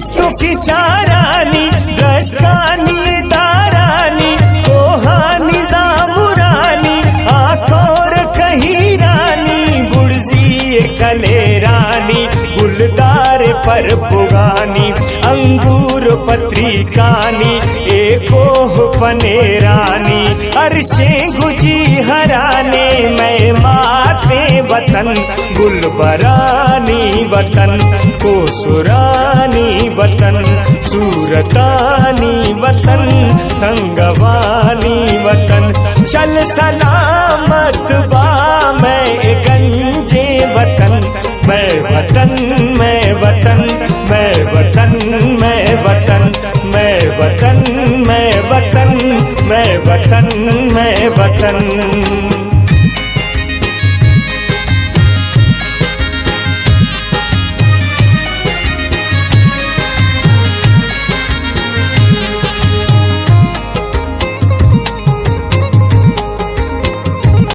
تو کشارانی، درشکانی، دارانی، کوہانی، زامرانی، آکور کہیرانی، بڑزی کلیرانی، گلدار پر پگانی، انگور پتریکانی، اے کوہ پنیرانی، عرشیں گجی ہرانے، مئے ماتیں وطن، گلبرانی وطن، کوسرانی وطن، صورتانی وطن، تنگوانی وطن۔ شل سلامت با مئے گنجیں وطن، مئے وطن، مئے وطن، مئے وطن، مئے وطن، مئے وطن، مئے وطن، مئے وطن، مئے وطن۔